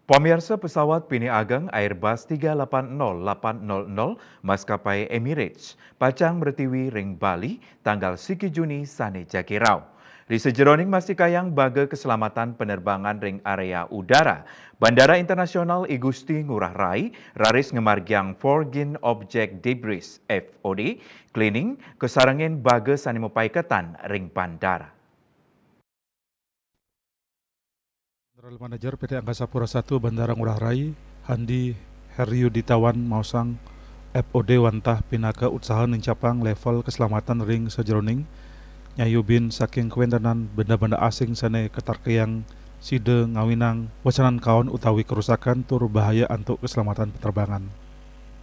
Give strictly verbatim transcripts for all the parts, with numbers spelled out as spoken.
Pamiarsa, pesawat pinih ageng Airbus tiga lapan nol lapan nol nol maskapai Emirates pacang mretiwi ring Bali tanggal siki Juni sane jagi rauh. Ri sajeroning mastikayang baga keselamatan penerbangan ring area udara, Bandara Internasional I Gusti Ngurah Rai raris ngamargiang Foreign Object Debris, F O D, cleaning, kasarengin baga sane mapaiketan ring bandara. General Manager P T Angkasa Pura satu Bandara Ngurah Rai, Handi Heriuditawan maosang, F O D wantah pinaka utsaha nincapang level keselamatan ring sajeroning nyayubin saking kawentenan benda-benda asing sane katarkeang sida ngawinang wesanan kaon utawi kerusakan tur bahaya antuk keselamatan penerbangan.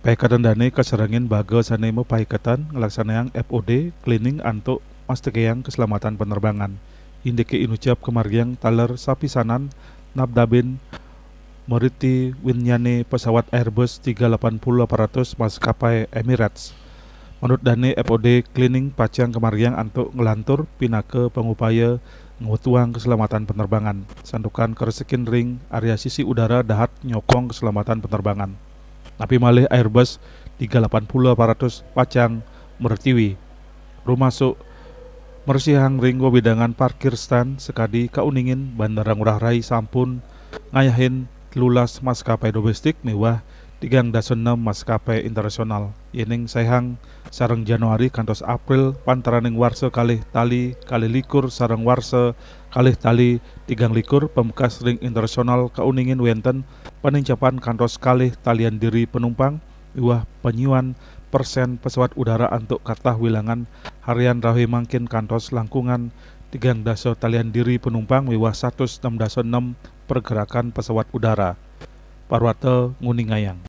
Paiketan dane kasarengin baga sane mapaiketan nglaksanayang F O D cleaning antuk mastikayang keselamatan penerbangan. Indike inucap kamargiang taler sapisanan nabdabin meriti winyane pesawat Airbus tiga lapan puluh lapan ratus maskapai Emirates. Manut dane, F O D cleaning pacang kamargiang antuk nglantur pinaka pangupaya ngwetuang keselamatan penerbangan, santukan karesikin ring area sisi udara dahat nyokong keselamatan penerbangan. Napi malih, Airbus tiga lapan puluh lapan ratus pacang mretiwi. Rumasuk mresihang ring wewidangan parkir stand sakadi kauningin Bandara Ngurah Rai sampun ngayahin telulas maskapai domestik miwah tigang dasa nem maskapai internasional. Yening saihang sareng Januari kantos April pantaraning warsa kalih tali kalih likur sareng warsa kalih tali tigang likur, pamekas ring internasional kauningin wenten panincapan kantos kalih talian diri penumpang miwah panyuan persen pesawat udara antuk katah wilangan harian rawe mangkin kantos langkungan tigang dasa talian diri penumpang miwah satus enam dasa nem pergerakan pesawat udara. Parwata nguningayang.